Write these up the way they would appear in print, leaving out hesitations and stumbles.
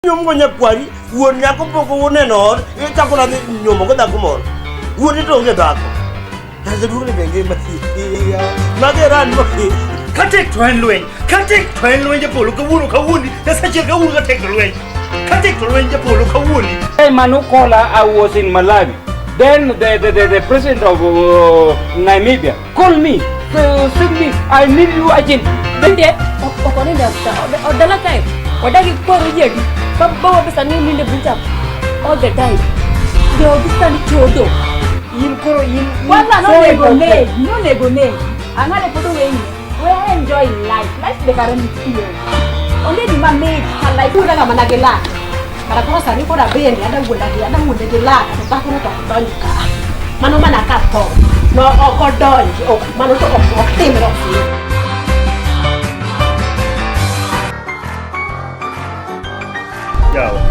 Nyomgo nyakwari, wuon nyako pok oneno ot, ichako nadhi nyombo go dhako moro. Wuoni to onge dhako. Jaduong' ni be ngima. Mage ran mo. Katek to en lweny, katek to en lweny japolo kawuono kawuondi, Nyasache kawuono katek to lweny. Katek to lweny japolo kawuondi. Hey, Manukola, I was in Malawi. Then the president of Namibia called me, said me, I need you urgently. Bende ok onindo e dala kae wadagi kwaro ji adi bawa pesa ni ninde buta all the time jogi sani chodo In koro in Kwanza so nonego hypocrite. negi, nonego negi. Ang'ane pod oweyi. We enjoy life. Life be kare nitie. Onge gima mit ka life wuonda ga mana gi lak. Kara koro sani koro abende ada wuonda gi ada wuonde gi lak to dhakono to ok donj ka. Mano mana ka tho. No ok odonj, ok mano to ok ok timre ok timre. Yawa.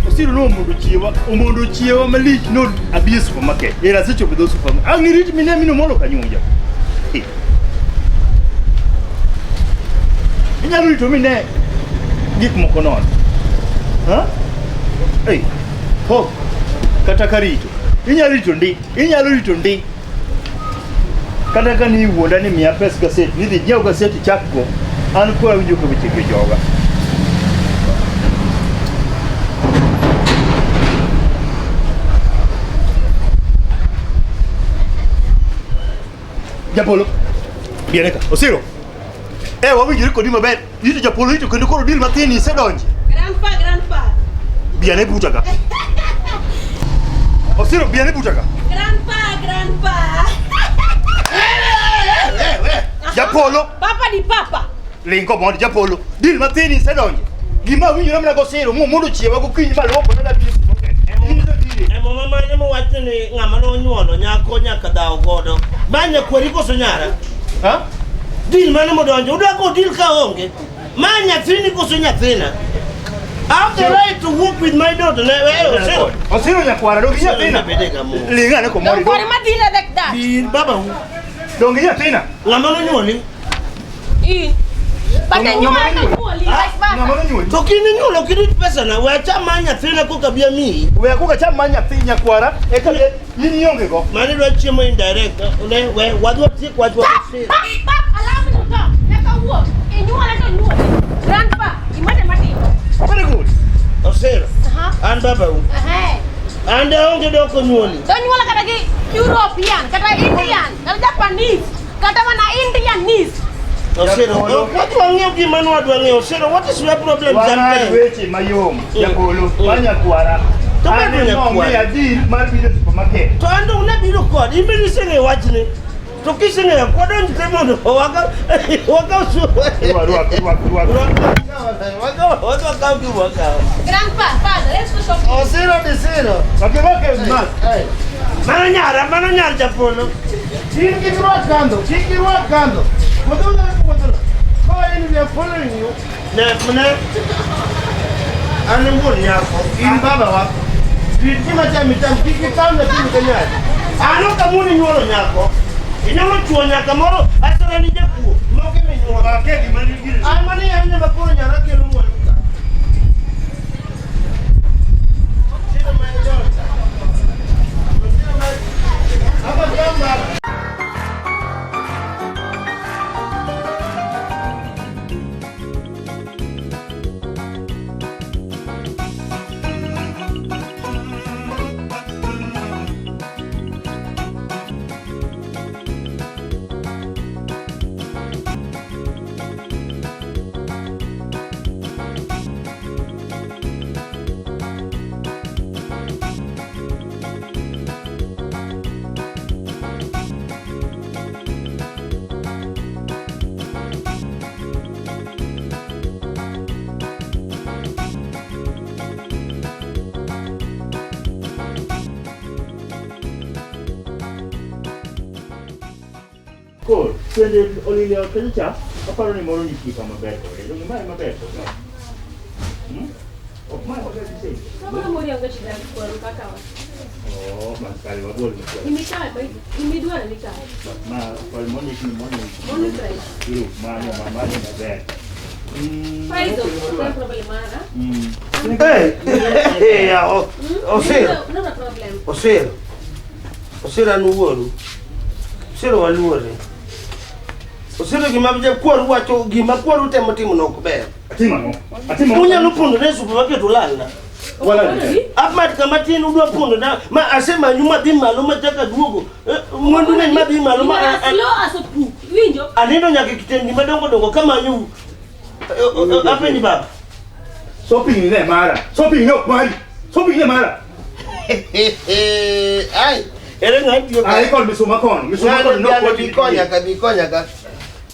Osiro no omondo chiewa, omondo chiewa malich no abi e supermarket. Era asechopo e dho supermarket. Ang' irit mine mino molo kanyuja. Eh. Inyalo rito mine gik moko nono. Ha? Ei, ho, kata ka rito. Inyalo rito ndi, inyalo rito ndi. Kata ka ni wuonda ni miya pes gaset, ni dhi nyiew gaset ichak go. An koro awinjo ka weche gi joga. Japolo, biene ka. Osiro. Eh, wawinjore kodi maber. Ito japolo ito kendo koro dil mathin isedonje. Grandpa, grandpa. Biane buta ka. Osiro biane buta ka. Grandpa, grandpa. Japolo. Papa di papa. Lingo mondo japolo. Dil mathin isedonje. Gima winjore mana gosiro mu mondo chiewa gokinyi maluoko na biro supermarket. Inyiso dile. E muma mane mowacho ni ng'ama nonyuolo nyako nyaka dhaw godo. Ma nyakwari koso nyara? Ha? Deal mane modonjo? Udwa go deal ka onge? Ma nyathini koso nyathina? I have the right to walk with my daughter. Ne, we, Osiro. Osiro nyakwara donge nyathina. Bede ka mo. Linga ne komori. Kwari madhi like that. Bi baba hu. Donge nyathina. Ng'ama nonyuoli? In. But nyuola to nyuoli vice versa. Ng'ama nonyuoli. To kin inyuolo kirit pesa na we acham mar nyathina koka bi amiyi. We akuka cham mar nyathi nyakwara eka be in ionge go. Mane dwa chiemo indirect. Ne we wadwa tiek wachwa. Pap, pap, allow me to talk. Nyaka wuo. Inyuola to nyuoli. Grandpa, imane matimo. Very good. Osiro. Aha. An baba hu. Ehe. An de onge doko nyuoli. To nyuola kata gi European, kata Indian, kata Japanese, kata mana Indianese. Osiro. Japolo. Ok wadwa ng'eyo gima nwadwa ng'eyo. Osiro, what is your problem Wang'ad sometimes? weche mayom japolo mar nyakwara. To An bedo ema nyakwara. omiya deal mar biro e supermarket. To an dong nabiro kodi, in bende iseng'eyo wachni. To kiseng'eyo, kwadonj te mondo wakaw wakaw su. Rwak, rwak, rwak, rwak. Wakaw wakaw gi wakaw. Grandpa, father, let's go shopping. Osiro disiro. Wakirwake mask. Mano nyara, mano nyar japolo. Kik girwak kandho, kik girwak kandho. Wuothuru wuothuru. Koro in we are following you. Ne, ne. An e wuon nyako, in babawa. Rit gima cham icham, kik ikaw nyathini ka nyari. An ok amoni nyuolo nyako. Inyalo chuo nyaka moro, asara ni jakuo, moko ema inyuolo. Akia gima nigi. An mani an ema koro nyara kelo mwandu ka. Osiro my daughter. Osiro my... Hapa kamba. Koro, twende olile ot cha, aparo ni moro nitie kama ber kode. Donge mae maber kode? Hmm? Ok mae maber kisei? Kama mori onge shida ya kwaru kaka wa. Oh, maskari wagol ni kwa. Imikawe kwa hivyo. Imidwaro mikawe. Ma, kod mondo ni mondo. Mondo fresh. Iro, mano, mano maber. Faizo, problem mara. Eh, eh, Osero. No, no problem. Osero. Osero an wuoru. Osero waluore. Osero gima kwaru wacho gima kwaru temo timo no ok ber. Atimo ang'o? Atimo ang'o? Unyalo pondo ne supermarket ulalna. Walal. Ahmad kama tin udwa pondo na ma asemanyu madhi malo ma chaka duogo. Mwandu ne madhi malo ma Slow as a puk. Winjo? anindo nyaka e kitendni madongo dongo kamanyu. Apenji baba. Shopping ne mara. Shopping ne ok mari. Shopping ne mara. Ai, ere ng'ati Ai kod misuma kono. Misuma kono nok wach ni. Bikonya ka bikonya ka.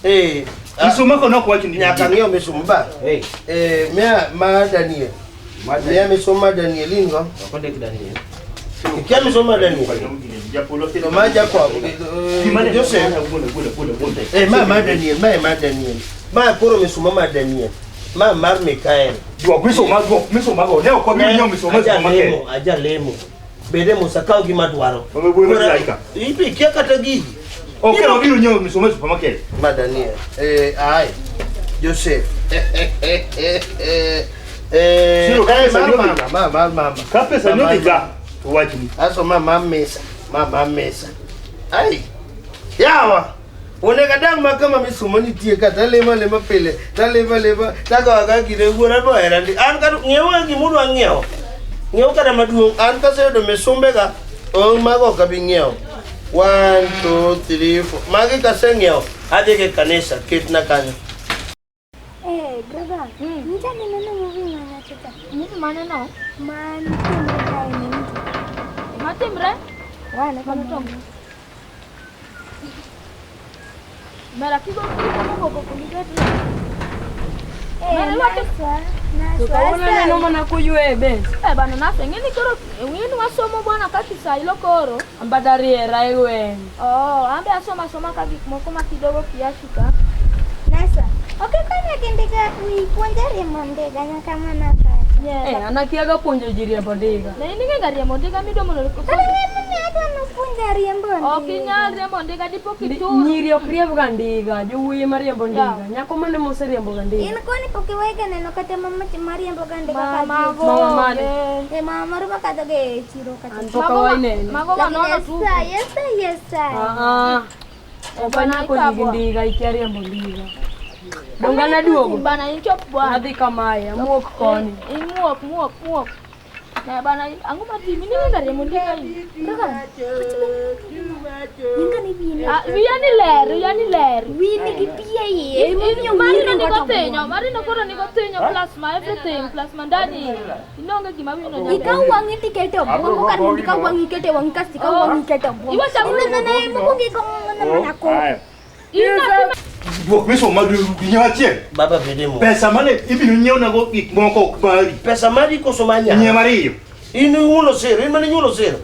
Eh. Misuma kono ok wach ni. Nyaka ng'iew misuma ba. Eh, mia ma Daniel. Mia misuma Daniel ingo. Ikia misuma Daniel. To ma Jacob. Joseph. Eh, ma ma Daniel, ma ma Daniel. Ma koro misuma ma Daniel. Ma mar Mikael. Duok misuma duok misuma go. Ne ok wabi nyiewo misuma e supermarket. Ajalemo, ajalemo. Bede musa kaw gima dwaro. Wabe wuoyo malaika. Ipi kia kata gigi. Ok wabiro nyiewo misuma e supermarket. Ma Daniel. Eh, ai. Joseph. Eh, Siro, ka eh, pesa mar ni odhi mama, ma mar mama. Ka pesa ni Ma mar odhi ga mama. to wachni. Aso ma ma mesa, ma ma mesa. Ai. Yawa. Onego adang' ma kama misumo nitie ka talemo alema pile, talemo alema, tago aga gine wuora bohera ndi. An kata ng'iew gimudwa ng'iewo. Ng'iew kata maduong', an kaseyudo misumbega, oh, mago ok abi ng'iewo. 1 2 3 4. Magi kaseng'iewo, adhi e kanisa, ketna kanyo. Eh, brother, ncha neno movie mana chota. Movie mane no? Man timre kae ni mtu. Matimre? Wana kama Mano to. Mera kigo kigo moko kuligetu. Eh, Mara wacho- naswa, To naswa. kawuono aneno mana kuywe be. Eh bana nase ng'eni koro ng'eni wasomo bwana ka Kiswahili koro. Ambata riera e gweng'. Oh, ambe asoma soma ka gik moko ma kidogo kiasi ka. Naswa. Okay, konya kendega uipuonje riembo ndege nyaka mana kacha. Eh, an akiaga puonjo ji riembo ndiga. Ne in ing'e ga riembo ndiga miduomo no. Kata ng'e ni adwa nopuonja riembo ndege. Ok inyal riembo ndiga dipo kitur. Nyiri ok riemb ga ndiga, jowuoyi ema riembo ndiga. Nyako mane moseriembo ga ndiga? In koni pok iwega neno kata mama mariembo ga ndege ka Mama ji. Mama mane? Eh, mama moro makadho ga e chiro kacha. An pok awaineno. Mago Lakini manono tu. yesa, yesa, yesa. Ah, ah. Ok anyal konyi gi ndiga, ikia riembo ndiga. Donge an aduogo? Bana inchop bwana. Adhi kamae, amuok koni. Imuok muok muok. Ne bana ang'o matimi ni ng'e riembo ndiga in. Nyinga ni wiyi. Ah, wiya ni ler, wiya ni ler. Wiyi nigi pi e iye. Emomiyo wiyi Marino ringo nigo to thinyo, Marino koro nigo thinyo plus ma everything, plus mandani. Inonge gima wiyi no nyalo. Ikaw wang'i tikete obwongo kar mondo ikaw wang'i ikete wang'i kasto ikaw wang'i ikete obwongo. Iwacho ang'o? Ineno ne mokwongo igomo mana koko. Aya. Ina Duok misuma nyiew achiel. Baba bede mo. Pesa mane ibiro nyiewonago gik moko ok mari. Pesa mari koso mar Nyiew nyara? ariyo. In inyuolo sero, in mane inyuolo sero.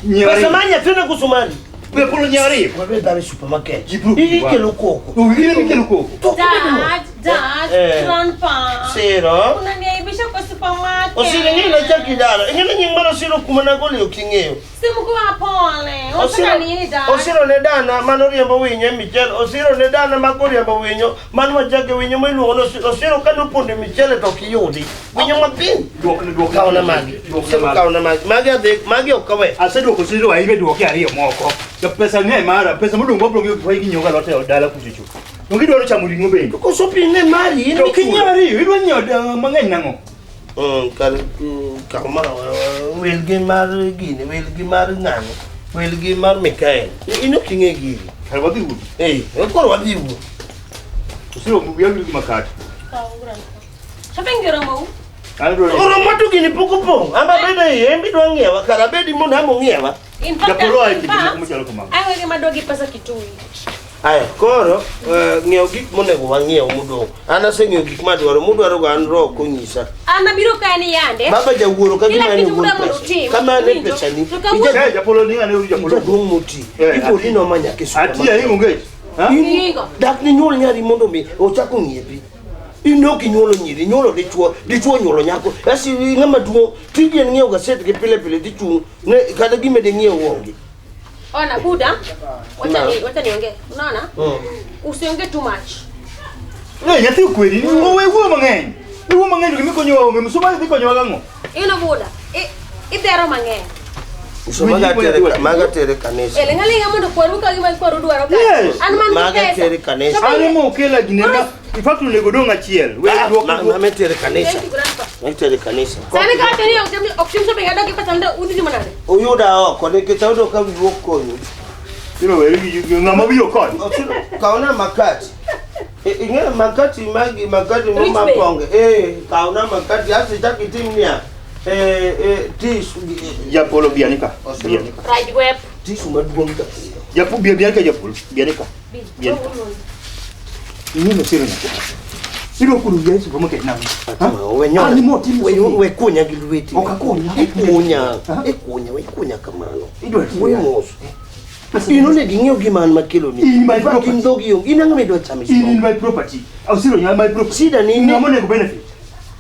Nyiew Pesa ariyo. mar nyathina koso mari? Polo nyiew ariyo. Wabe baba e supermarket. Ji biro Ikelo koko. Owinjore mikelo koko. To koko. Dad, dad, Eh. grandpa. Sero. Unaniaibisha kwa supermarket. Osiro ing'e chaki dala. Ing'e nying mar Osiro kuma nagole ok ing'eyo. Simu kuwa pole. Unataka nini dad? Osiro ne dana mano riembo winyo e michele. Osiro ne dana ma koriembo winyo mano wachake winyo miluongo ni Osiro. Osiro kanopondo e michele to ok iyudi. Winyo mapiny. Duok duok. Kawna magi. Duok Osiro magi. kawna magi. Magi adhi magi ok awe. Aseduoko siro ahinya duoke ariyo moko. To pesa ne mara, pesa modong' wabiro ng'iewo gik ma inyiewo ga lot e dala kucho cho. Donge idwaro chamo ring'o bende? Koso pi ne mari in To kinyiewo ariyo, idwa nyiewo mang'eny nang'o? Kar kaw mar wel gi mar gini, wel gi mar ng'ano, wel gi mar Mikael. In ok ing'e gini. Kar wadhi udi. Eh, koro wadhi wuo. Osiro wiya wil gi makati. Shopping oromo. An adwaro Oromo to gini pok opong'. An abedo e iye, en be idwa ng'iewa. Kara abedi mondo am ong'iewa. In fact, Japolo ae in kinde fact, moko machalo kamano. an wege madogi pesa kitui. Aya, koro ng'iew gik monego wang'iew modong'. An aseng'iewo gik madwaro, mudwaro go an roho ok onyisa. An abiro ka ni yande. Baba jawuoro ka Kila gima ne kitu wuon muda mondo pesa. utim. Kama ne Winjo? pesani. To kawuono- Eh, Japolo ni ng'ane japolo. Jaduong' moti. Eh, Ipo ni noma nyaka e Ati supermarket. ahingo ngech. Ha? Ingo. Dak ni nyuol nyari mondo mi ochak ong'iepi. In ok inyuolo nyiri, inyuolo dichuo, dichuo onyuolo nyako. Asi ng'ama duong' tiji en ng'iewo gaset gi pile pile tichung' ne kata gima de ng'iew onge. Ona buda. Wacha Na. ni wacha niongee. Unaona? Usiongee too much. Eh, nyathi okweri ni we wuo mang'eny. Iwuo mang'eny to gima ikonyowa onge. Msuma dhi konyowa gang'o? In obuda. Idhero mang'eny. So maga tere maga tere kanisa. Ele ng'alinga mondo kwaru ka gima kwaru dwaro ka. Yes. An man gi Maga pesa. tere kanisa. An ema okela gine ma in fact onego dong' achiel. We duok Ma tere kanisa. Thank you, grandpa. Ma tere kanisa. Sani ka wacho ni ok tim shopping adok gi pesa mondo udhi timo nade? Uyuda oko nikech ayudo ka wiwuok konyu. Biro weri gi ng'ama biro koni. Kawna makati. Ing'eyo makati magi makati Rich mo man. maponge. Eh, kawna makati asto ichak itim niya. Eh, eh, tisu Japolo bianika. Bianika. Right web. Tisu maduong' kabisa. Japu bianika japolo. Bianika. Bianika. Ing'e siro nyathi. Ibiro kuno wiya e supermarket nang'o? We An ema otim we kunya gi lweti. Ok akunya. Ikunya. Ikunya, ikunya kamano. Idwa timo We nade? mos. In onego ing'iew gima an makeloni. In my In fact, property. in dhogi onge. In ang'o midwa chamo e In in store? my property. Osiro nya my property. Shida ni Ng'ama onego benefit.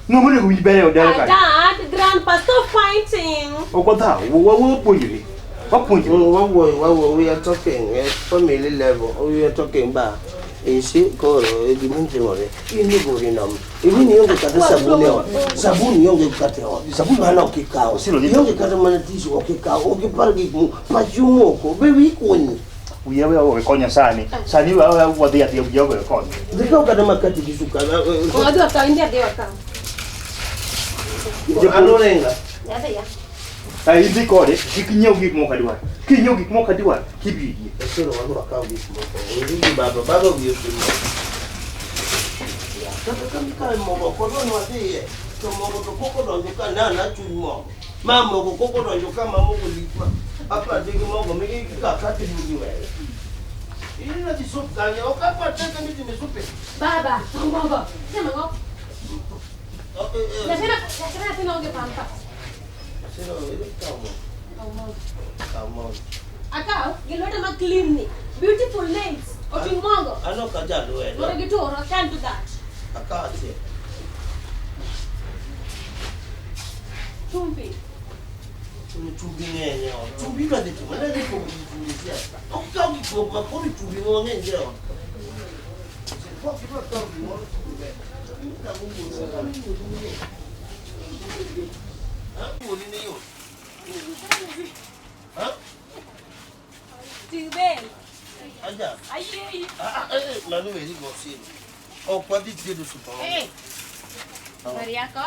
Ng'ama onego winj ber e od dala kanyo. Dad, grandpa, stop fighting. Ok wadhaw, wapuonjre. Wapuonjre. Wawuoyo, wawuoyo, we are talking at family level. We are talking ba. Isi koro gima timore. In igori nam. Iwini ionge kata sabuni e ot. Sabuni ionge kata e ot. Sabuni mano ok ikawo. Osiro ni- Ionge kata mana tissue ok ikawo. Ok ipar gik mo. Pachi omoko. Be wiyi kunyi. Wiya we owe konya sani. Sani wadhi adhiya wiya owe konya. Dhi kaw kata makati gi sukar. Wadhi wakaw, in dhi adhi wakaw. An orenga. Adhi ya. Ai idhi kode, kik inyiew gik moko adwar. Kinyiew gik moko adwar, kibidie. Osiro wadhi wakaw gik moko. Odhi gi baba. Baba wiye osimo. Kata ka ikawe mogo ok odwa ni wadhiye. To mogo to pok odonjo ka nana chuny mogo. Ma mogo pok odonjo ka ma mogo lich ma. Apar gi mogo migi kaka tidugi weyo. In idhi sup kanye? Ok apar teke ni time supe. Baba, mogo. Sema ngo. Nyathina nyathina onge pampa. Osiro idhi kaw mogo. Kaw mogo. Akaw gi lweta ma clean ni. Beautiful nails. Oting' mogo. An ok aja lwedo. Mondo gitur, I can't do that. Akaw achiel. Chumvi. Chumbi ng'eny e ot. Chumbi idwa dhi timo. Ne dhi pogo ji chumbi siasa. Ok kaw gik moko ma koro chumbi mang'eny e ot. Pok idwa kawo gimoro chumbi ber. In kawo wuon, kawo wuon ni. Ha? Wuon ni yot. Ha? Ting' bel. Aja. Ayie. Ah, ah, eh, mano weri go siro. Ok wadhi tedo supermarket. Eh. Habari yako?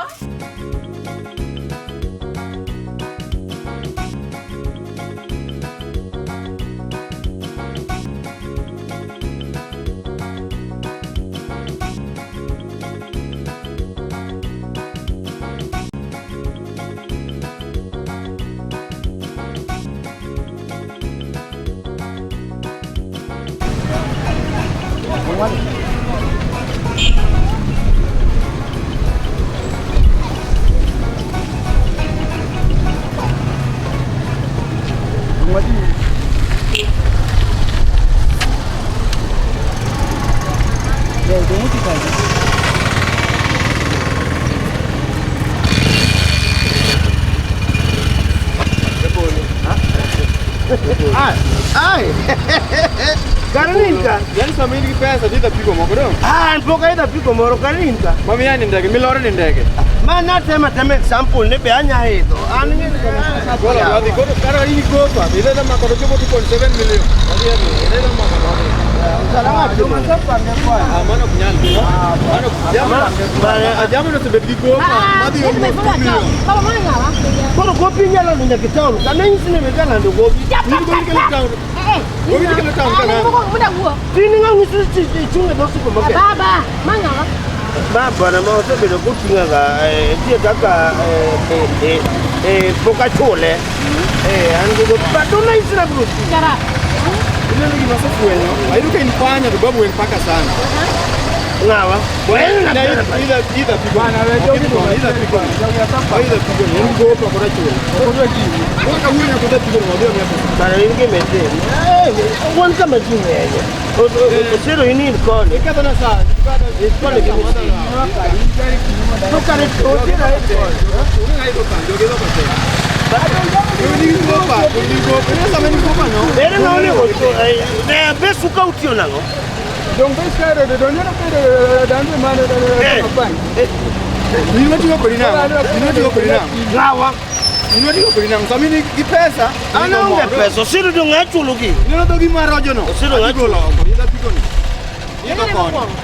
Ai! Karolinka. Yani sama in gi pesa tidhi apiko moko dong. Ah, an pok aidho apiko moro Karolinka. Mamiya ni ndege, miloro ni ndege. Ma natemo atema example ni be anya idho. An ng'e Koro wadhi koro kara in gi gopa, idhi mako to chopo 2.7 million. Wadhi adhi, idhi mako to wadhi. Ah, mano ok nyal. Mano jamni osebet gi gopa madhi almost 2 million. Baba mano ng'awa? Koro gopi inyalo dhi nyaka e town. Kane nyisi ni weka lando gopi. In gopi kelo town. Gopi kelo town ka nani? Muda wuo. Tin ng'a nyisi ni ichung' e dho supermarket. Baba, mang'awa? Baba na ma osebedo koting'a ga nitie kaka pok achule. An gi gopi. But don't nyisi na biro ting'o. Shut up. Ineno gima asefwenyo? Ayudo ka in panya to babu en paka sana. Ng'awa? Na idha apiko. Idha apiko. Idha apiko. En gopa kod achula. Ok odwa ting'i. Koro kawuono nyaka odhi apiko no wadhi omiya pesa. Bana in gima itim. Wan kama ji ng'enye. Osiro in in koni. Iketho na sa. Koni gi mistake. To kare osiro e Onge ng'a idho kan, jogi idho koche. Gopa, nigi gopa. Ineno sama en gopa no? Ere ng'a onego ne be suka utiyo nang'o? Dong be sero de donyo no bedo dandu mano bang. In watiyo kodi nang'o? In watiyo kodi nang'o? Lawa. In watiyo kodi nang'o? Sama in gi pesa, An aonge pesa, osiru dong' achulo gi. Ineno dhogi marojo no? Osiro ng'a Adhi golo oko, idho apiko ni. Idho koni.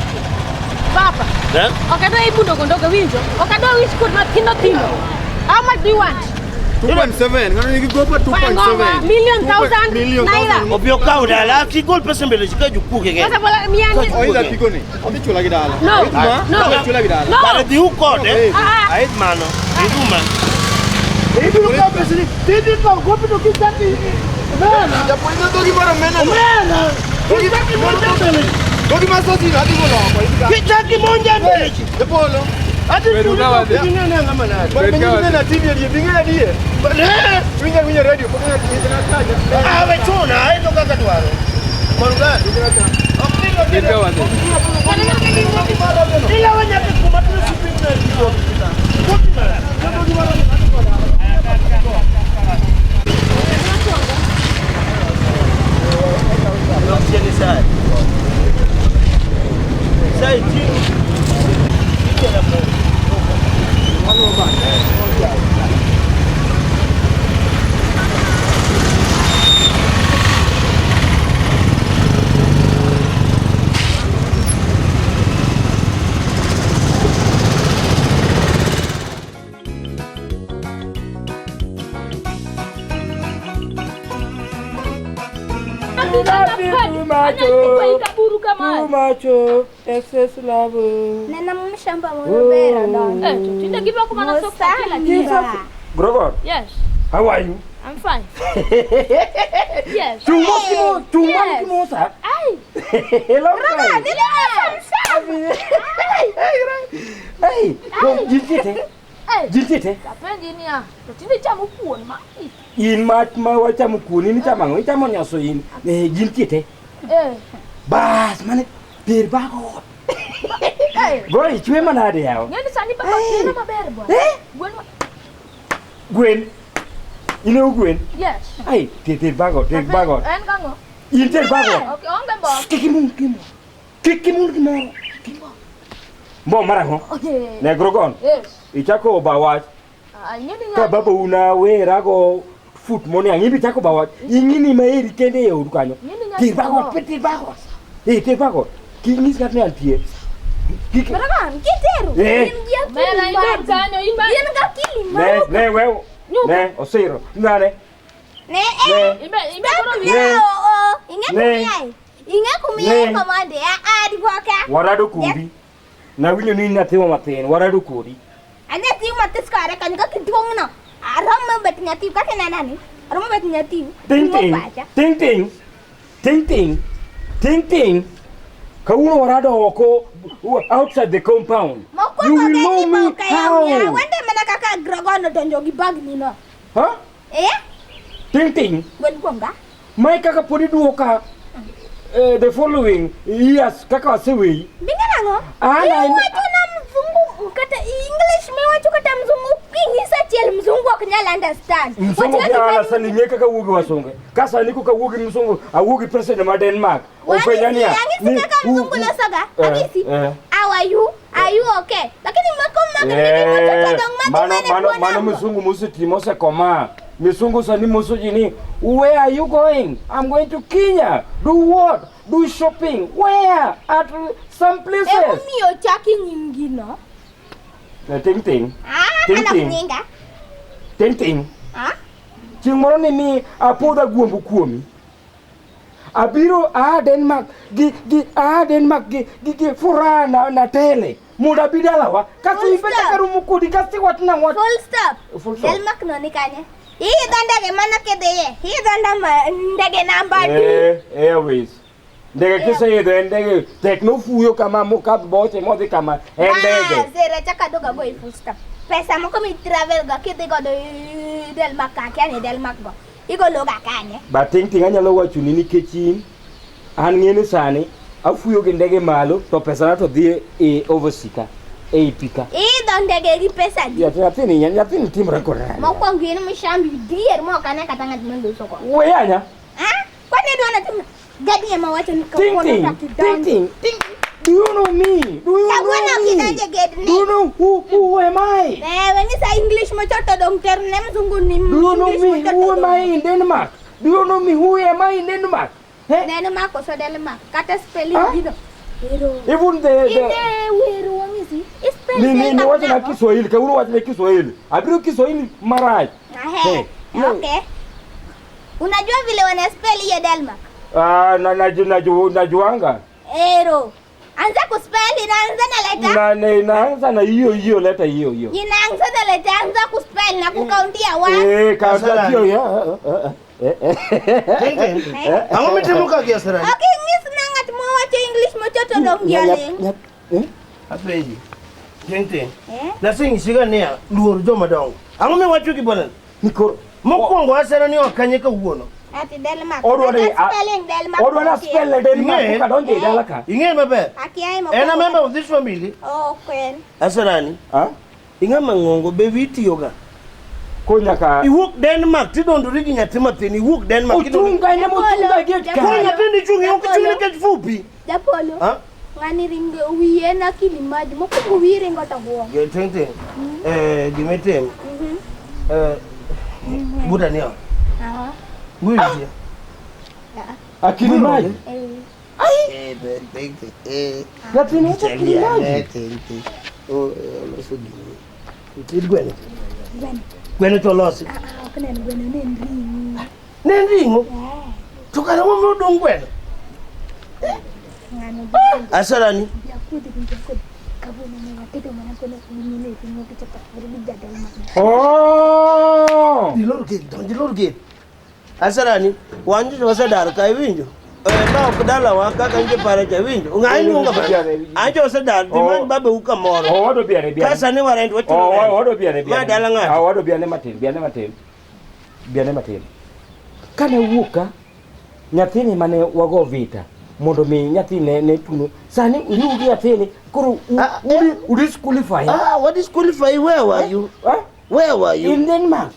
Papa. Eh? Ok adwa ibu ndogo ndogo winjo. Ok adwa wich kuot mathindo thindo. How much do you want? 2.7, ng'ano nigi gopa 2.7. Million thousand Million naira. thousand. Obi okaw dala, kik gol pesa mbele ji ka jokuoge ge. Sasa bola mia ni. Oidho apiko ni. Odhi chula gi dala. No. Oidho ma? No. Odhi chula gi dala. No. Kare dhi ukode. Eh. Ah, ah. Aidh mano. Iduma. Ibiro kawo pesa ni. Tidhi kawo gopi to kichaki. Omena. Japuonj no dhogi mar omena no. Omena. Kichaki monja mbele ji. Dhogi ma sosi no adhi golo oko. Idhi ga- Kichaki monja mbele ji. Japolo. Ati Bedo chuli ka to wadhi. kik ing'e ng'ama nade. Bwana Bed ka mimi wadhi. nena TV adier, ing'e adier. Ne. Winja winja radio, pok nena TV na kaja. Ah, we chuna, aidho kaka dwaro. Morgan. Bed ka wadhi. Ilawa nyaka kuma tiro siping na riwo. Gopi mara. Sai. Sai ti. Kaburu kama. Macho, excess love. Nena mshamba moro donjo. Eh, to tinde gibako mana socks achiel achiel. Mosamba. Grover, Yes, how are you? I'm fine. Yes. Chumbo kimo, chumbo Yes. kimosa. Ai, Hello, friend. Hey, hey, jintie eh, jintie apenji niya, to tinde chamo kuon ma. In ma ma wachamo kuon in ichamo ang'o? Ichamo nyoso in. Eh, jintie te. Eh, Bas, mane ter bago. eh. Bro, ichwe manade yawa. Ng'eni sani baba kelo maber bwana. Eh? Gwen ma- Gwen. Ine gwen. Yes. Ai, ter ter bago, ter bago. En gang'o? In ter bago. Okay, onge mbo. Kik imul gimoro. Kik imul gimoro. Mbo mar ang'o? Okay. Ne grogon. Yes. Ichako ba wach. Ah, ing'eni Ka ng'ato. baba una werago fut mone ang' imbe ichako ba wach. Ing'ini ma eri kende e odu kanyo. Ng'eni ng'ato Ter bago, mbo. ter bago. Eh, ter bago. Kik nyis ng'ato ni antie. Kik Brogon, kiteru. Eh. In gi akili Mera mari. ibed kanyo, in ba- In gi akili Ne, mari. ne, wew. Ne, osiro. Ng'ane. Ne, eh. Ne. Ibe ibe koro Stop wi- Ne. oh, oh. Ing'e Ne. kumiae. Ing'e kumiae Ne. komande. Ah, ah, diboka. Warado kodi. Nawinjo ni in nyathiwa mathin, warado kodi. Anyathi matis kare kanyo kaka iduong' no. Aromo bet nyathi kaka inena ni. Aromo bet nyathi. Ting Ting'o ting. pacha. Ting ting. Ting ting. Ting ting. Kawuono warado oko outside the compound. You Mokwongo will ne know me iboka ya miya. how. Wende mana kaka Grogon odonjo gi bag ni no. Huh? Eh? Ting ting. Gwen kuomga. Mae kaka pod iduoka the following years kaka waseweyi. Binge nang'o? Ah, na- Iwacho na mzungu kata English miwacho kata mzungu king'isa achiel mzungu ok nyal understand. Msungu Wach kia kaka ala sani ng'e kaka wuogi wasunge. Ka sani koka wuogi msungu, awuogi president ma Denmark. Openja niya. Ang'isi ni- kaka mzungu losoga. Eh, Ang'isi. eh. How are you? Are you okay? Lakini mako mako mimi Eh, moto dong mako mano mane mano kuon mano ang'o? msungu mosetimo osekoma. Misungu sani moso ji ni where are you going? I'm going to Kenya. Do what? Do shopping. Where? At some places. Emomiyo chaki nyingi no? Eh, Ting ting. Ah, Ting mano ok ting. nyinga. Ting ting. Ah? Chieng' moro ni mi apodho agwombo kuomi. Abiro aa Denmark gi aa Denmark gi furaha na tele mondo abi dalawa kasto Full ibe stop. chaka romo kodi kasto iwachna wach. Full stop. Full stop. Denmark no ni kanye? Iidho ndege mano kidhiye. Iidho ndege namba adi? Eh, Airways. Ndege kiseidho en ndege tek nofuyo kama mokadh boche modhi kama en ndege. Ah, zero chaka doga goyi full stop. Pesa moko mi travel go kidhi godo Denmark ka akia ni Denmark go. Igolo ga kanye? But ting ting anyalo wachoni nikech in an ng'eni sani afuyo gi ndege malo to pesana to dhi e overseas ka ei pi ka. Iidho ndege gi pesa adi? Nyathini nyathini timore kode. Mokwongo in mshambi dhier mok ane kata ng'at maloso go. Weyanya. Ah? Kwani idwa natim Gadi ema wacho ni Ting kawuono ting, to ting kidonjo. ting, ting. Do you know me? Do you Kawuono know ok me? idonjo e gedni. Do you know who am I? Eh, wengisa English mochoto dong terne mzungu ni Do you know English me? mochoto Who am dong. I in Denmark? Do you know me? Who am I in Denmark? Eh? Denmark koso Denmark. Kata spelling Ah? gino. Ero. Even the Ine wero wangisi. Ispell ni ni ni Denmark wacho na nang'o? Kiswahili, kawuono wacho na Kiswahili. Abiro Kiswahili marach. Ahe. Eh, no. Okay. Unajua vile wana spell hiyo Denmark? Ah, na na na najuanga. Ero. Anza kuspell inaanza na letter. Na na inaanza na hiyo hiyo leta hiyo hiyo. Inaanza na letter, anza kuspell na kukauntia one. Eh, kaunta hiyo ya. Ting ting. Ang'o mitimo ka gi Asarani? Okay, ng'is na ng'at mowacho English mochoto dong jaling. Apenji. Ting ting. Eh? Naseng'isiga niya, luor joma dongo. Ang'o miwacho gi bwana? Nikoro Mokwongo Asarani ok kanye kawuono. Ati Denmark. Odwa ni Kata spelling Denmark. Odwa na spell Denmark Ing'e? kadonjo e dala ka. Ing'e maber. Akia imo. En a member of this family. Oh, kwen. Asarani, Ah? ing'ama ng'ongo be wi tiyoga. Ko nyaka Iwuok Denmark tidondori gi nyathi mathin, iwuok Denmark. Ochunga ene mochunga gate Koro ka. nyathini chung' ok chung' nikech fupi. Japolo. Ah? Ng'ani ringo wiye na kilimaji. Mokwongo wiyi ringo to guo. Ge ting ting. Eh, gimitim. Eh, buta ni ot. Aha. Winji. Akili maji. Eh. Eh, ber, ting ting. Eh. Nyathini wacho akili maji. Ting ting. Oh, loso gini. Ited gweno. Gweno. Gweno to losi. Ah, ok ne en gweno, ne en ring'o. Ne en ring'o. To kara wamiyo odong' gweno. Ng'ano bi Asarani. jakudhi gi jakudhi. Kawuono ne watedo mana gweno gi ring'o gi chapat gi ja Denmark. Oh! Dilor gate, donj ilor gate. Asarani, wan jo wasedar ka iwinjo. Eh, ma ok dalawa kaka nje para cha iwinjo. Ng'a iluonga ba? An jo osedar, dhi many babau kamoro. Oh, wado biare biare. Ka sani warent wachulo Oh, rent. wado biare biare. Ma dala ng'ato. Ah, wado biare matin, biare matin. Biare matin. Kane wuok ka, nyathini mane wago vita mondo mi nyathini ne tuno. Sani uriw gi nyathini koro Ah, u disqualify. Ah, what disqualify? Where were you? Eh? Where were you? In Denmark.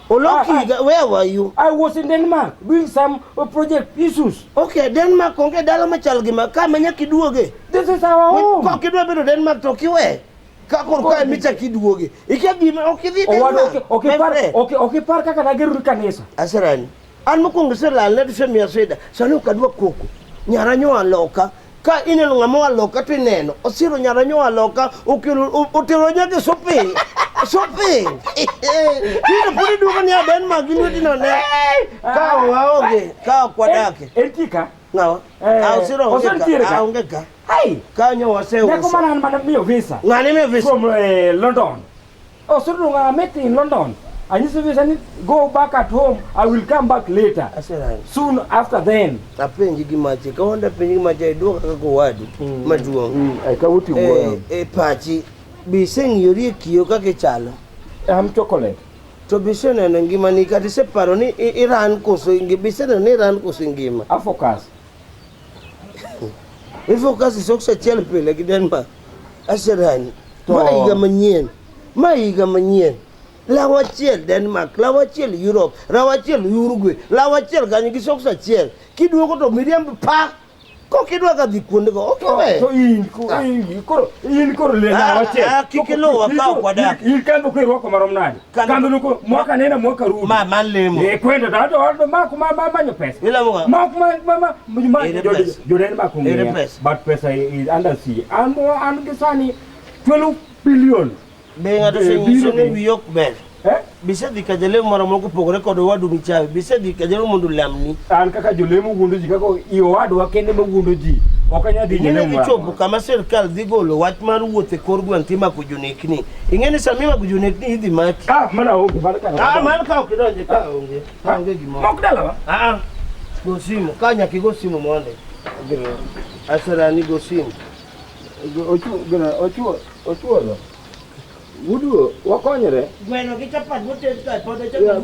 Oloki, where were you? I was in Denmark doing some project issues. Okay, Denmark onge dala machal gi ma ka ma nyaka iduoge. This is our home. Kok idwa bedo Denmark to ok iwe. Ka koro ka emichak iduoge. Ikia gima ok idhi Owado Denmark. ok My ipar friend. ok ipar kaka nageru kanisa. Asarani. An mokwongo iselal ne tisemiya sida. Sani ok adwa koko. Nyara nyoa loka. Ka ineno ng'ama oa loka to ineno. Osiro nyara nyoa loka okelo otero nyaka e shopping. Shopping. Tinde pod iduogo niya Denmark gi lweti no ne. Ka waonge, ka ok wadake. Entie ka. Ng'awa? Eh, Ah, Osiro onge Osiro nitiere ka. ka. Ah, onge ka. Ai, Kanyo nyako waseuso. mana an mana miyo visa. Ng'ane miyo visa? From London. Osiro dong I met in London. Anyiso visa ni go back at home. I will come back later. Aserani. Soon after then. Apenji gimache. Kawuono apenji gimache iduoka kaka owadu maduong'. Kawuoti Eh, e pachi be iseng'iyori e kiyo kaka ichalo. Am chocolate. To be iseneno ngimani kata iseparo ni iran koso be iseneno ni iran koso ngima. A focus. Ifocus socks achiel pile gi Denmark. Aserani. To- Ma higa manyien. Ma higa manyien. Law achiel Denmark, law achiel Europe, law achiel Uruguay, law achiel kanyo gi socks achiel. Kiduogo to miriambo pa. Kok idwa ga dhi kuondego, ok iwe. To in in koro in koro le Ah, na wachiel. ah, kik iluwa ka ok wadak. In kambo ko irwako marom nade? Kambo- Kambo no mwaka nena mwaka rudi. Ma man lemo. Eh kwenda da to ma ma ma manyo pesa. Ilamo ga? Ma ma ma ma ma Ere pesa. jo Denmark Ere ong'eya. pesa. But pesa is under sea. An an gi sani 12 billion. Be ng'ato Eh, osenyiso biro ni gi. wiyi ok ber. Eh? Bisedhi ka jalemo moro moro kopogore kod owadu michawe. Bisedhi ka jalemo mondo olamni. An kaka jolemo wuondo ji kaka i owadwa kende ma wuondo ji. Ok anyal dhi Ing'e ni jalemo. dhi chopo kama sirkal dhi golo wach mar wuoth e kor gweng' timako jonekni. Ing'e ni sama imako jonekni idhi maki. Ah, mana onge mana ka. Ah, mano ka ok idonje ka onge. Ka onge gimoro. Mok dalawa. Ah, ah. Go simu. Ka nyaka igo simu mondi. Asarani go simu. Ochuo ochuo. Wuduo wakonyre. Gweno gi chapat moted kae pod Ya,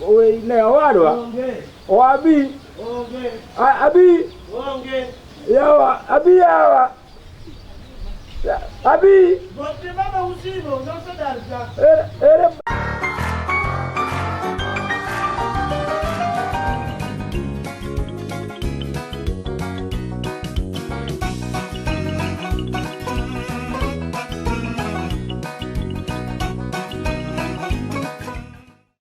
we ne owadwa. Onge. Oabi. Onge. Abi. Onge. Yawa, abi yawa. Abi. Gote baba usimo, nosedar ka. Ere ere